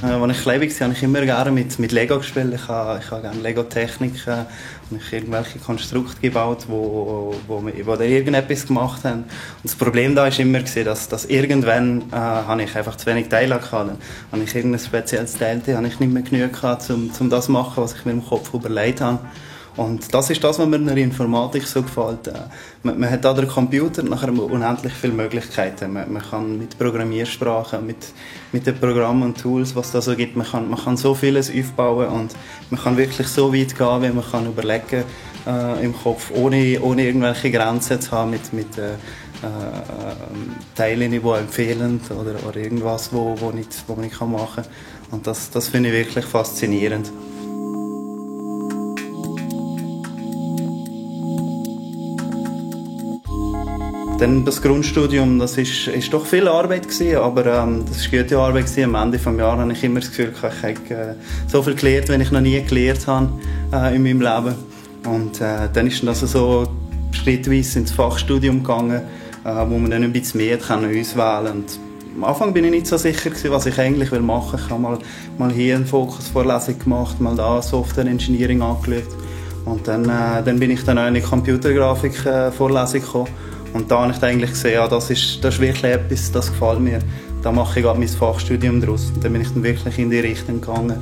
Als ich klein war, habe ich immer gerne mit Lego gespielt. Ich habe gerne Lego-Technik und ich irgendwelche Konstrukte gebaut, wo da irgendetwas gemacht haben. Und das Problem da war immer, dass irgendwann habe ich einfach zu wenig Teile hatte. Dann habe ich irgendein spezielles Teil, habe ich nicht mehr genug gehabt, um das zu machen, was ich mir im Kopf überlegt habe. Und das ist das, was mir in der Informatik so gefällt. Man hat da den Computer nachher unendlich viele Möglichkeiten. Man kann mit Programmiersprachen, mit den Programmen und Tools, was es da so gibt, man kann so vieles aufbauen und man kann wirklich so weit gehen, wie man kann überlegen im Kopf, ohne irgendwelche Grenzen zu haben mit Teilen, die einem fehlen oder irgendwas, wo man nicht machen kann. Und das finde ich wirklich faszinierend. Dann das Grundstudium, das ist doch viel Arbeit gewesen, aber das war gute Arbeit gewesen. Am Ende des Jahres habe ich immer das Gefühl, ich habe so viel gelernt, wie ich noch nie gelernt habe in meinem Leben. Und dann ist das so schrittweise ins Fachstudium gegangen, wo man dann ein bisschen mehr auswählen konnte. Am Anfang bin ich nicht so sicher gewesen, was ich eigentlich machen will. Ich habe mal hier eine Fokusvorlesung gemacht, mal da Software Engineering angeschaut. Und dann bin ich dann auch in die Computergrafik-Vorlesung gekommen. Und da habe ich eigentlich gesehen, ja, das ist wirklich etwas, das gefällt mir. Da mache ich gerade mein Fachstudium daraus. Und dann bin ich dann wirklich in die Richtung gegangen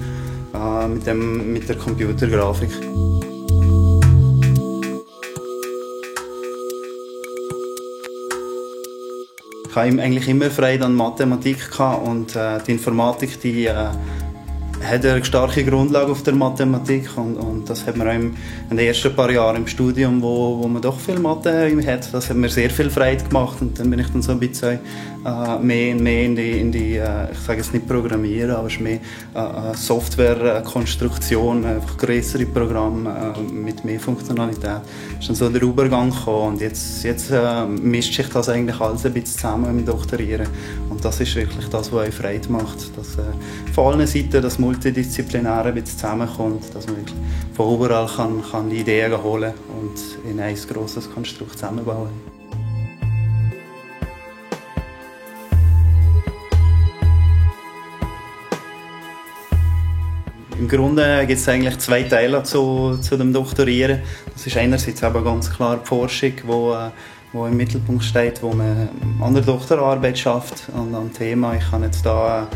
mit der Computergrafik. Ich hatte eigentlich immer Freude an Mathematik und die Informatik, die hat eine starke Grundlage auf der Mathematik und das hat man auch in den ersten paar Jahren im Studium, wo man doch viel Mathe hat, das hat mir sehr viel Freude gemacht und dann bin ich dann so ein bisschen mehr in die ich sage jetzt nicht Programmieren, aber es ist mehr Softwarekonstruktion, einfach größere Programme mit mehr Funktionalität. Es ist dann so der Übergang gekommen und jetzt mischt sich das eigentlich alles ein bisschen zusammen im Doktorieren und das ist wirklich das, was euch Freude macht, dass von allen Seiten das Multidisziplinäre ein bisschen zusammenkommt, dass man wirklich von überall kann die Ideen holen und in ein grosses Konstrukt zusammenbauen. Im Grunde gibt es eigentlich zwei Teile zu dem Doktorieren. Das ist einerseits aber ganz klar die Forschung, wo im Mittelpunkt steht, wo man an der Doktorarbeit schafft und am Thema. Ich habe jetzt da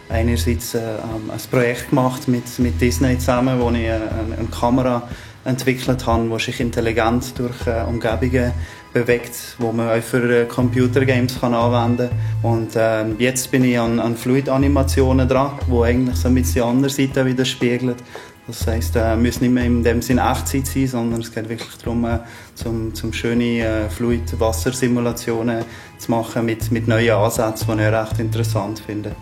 einerseits ein Projekt gemacht mit Disney zusammen, wo ich eine Kamera entwickelt habe, die sich intelligent durch Umgebungen bewegt, wo man auch für Computergames anwenden kann. Und jetzt bin ich an Fluid-Animationen dran, die eigentlich so ein bisschen die andere Seite widerspiegeln. Das heisst, müssen nicht mehr in dem Sinne Echtzeit sein, sondern es geht wirklich darum, zum schöne Fluid-Wassersimulationen zu machen mit neuen Ansätzen, die ich recht interessant finde.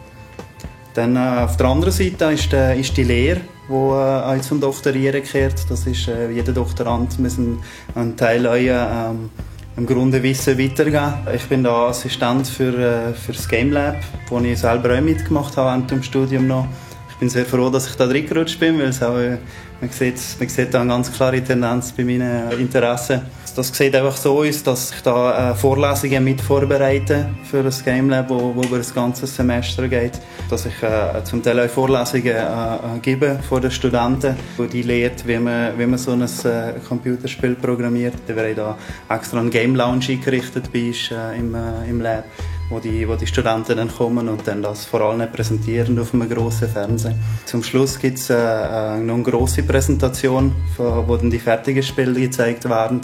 Dann auf der anderen Seite ist die Lehre, die auch zum Doktorieren gehört. Das ist, jeder Doktorand muss einen Teil im Grunde Wissen weitergeben. Ich bin da Assistent für das Game Lab, wo ich selber auch mitgemacht habe während dem Studium noch. Ich bin sehr froh, dass ich da reingerutscht bin, weil es auch, man sieht da eine ganz klare Tendenz bei meinen Interessen. Das sieht einfach so aus, dass ich da Vorlesungen mit vorbereite für das Game Lab, wo über das ganze Semester geht. Dass ich zum Teil auch Vorlesungen gebe vor den Studenten, wo die lernt, wie man so ein Computerspiel programmiert. Da wäre da extra ein Game Lounge eingerichtet bei uns im Lab, wo die Studenten dann kommen und dann das vor allem präsentieren auf einem grossen Fernseher. Zum Schluss gibt es noch eine grosse Präsentation, wo dann die fertigen Spiele gezeigt werden.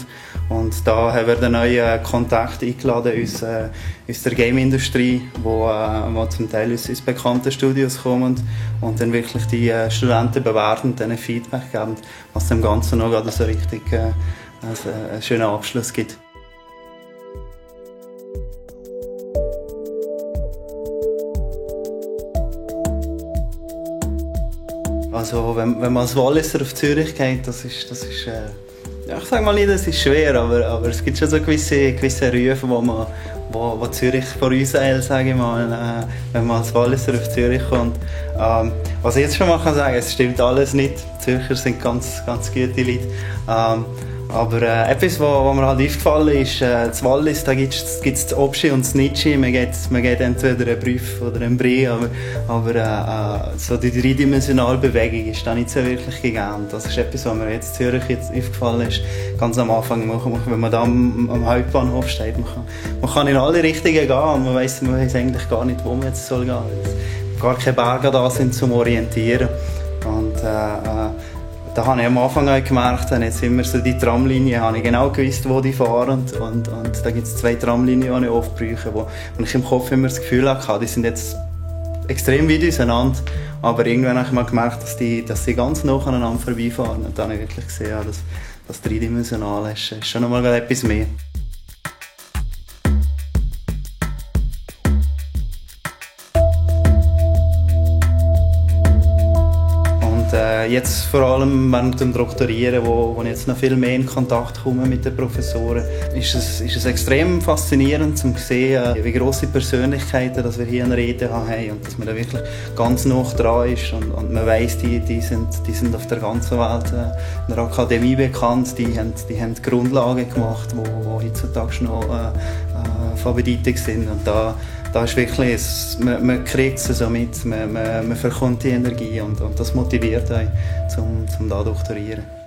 Und da haben wir dann neue Kontakte eingeladen aus der Game-Industrie, wo zum Teil aus bekannten Studios kommen und dann wirklich die Studenten bewerten und dann Feedback geben, was dem Ganzen noch gerade so richtig einen schönen Abschluss gibt. Also wenn man als Walliser auf Zürich geht, das ist ja, ich sage mal nicht, das ist schwer, aber es gibt schon so gewisse Rufe, wo Zürich vorauseilt, sage ich mal, wenn man als Walliser auf Zürich kommt. Was ich jetzt schon mal sagen kann, es stimmt alles nicht. Die Zürcher sind ganz gute Leute. Aber etwas, was mir halt aufgefallen ist, in Wallis, da gibt es das Obschi und das Nitschi. Man geht entweder einen Brief oder einen Brie, aber so die dreidimensionale Bewegung ist da nicht so wirklich gegeben. Das ist etwas, was mir jetzt in Zürich aufgefallen ist. Ganz am Anfang, wenn man da am Hauptbahnhof steht, man kann in alle Richtungen gehen und man weiss eigentlich gar nicht, wo man jetzt gehen soll. Gar keine Berge da sind zum Orientieren. Und da habe ich am Anfang auch gemerkt, jetzt immer so die Tramlinie, habe ich genau gewusst, wo die fahren. Und da gibt es 2 Tramlinien, die ich oft brauche, wo ich im Kopf immer das Gefühl hatte, die sind jetzt extrem weit auseinander. Aber irgendwann habe ich mal gemerkt, dass die ganz nah aneinander vorbeifahren. Und dann habe ich wirklich gesehen, ja, das Dreidimensionale ist schon einmal etwas mehr. Jetzt vor allem während dem Doktorieren, wo ich jetzt noch viel mehr in Kontakt komme mit den Professoren, ist es extrem faszinierend zu sehen, wie grosse Persönlichkeiten dass wir hier in Reden haben und dass man da wirklich ganz nah dran ist und man weiss, die sind auf der ganzen Welt in der Akademie bekannt, die haben Grundlagen gemacht, die heutzutage noch von Bedeutung sind. Und da ist wirklich, man kriegt es so mit, man verkommt die Energie und das motiviert einen, zum da doktorieren.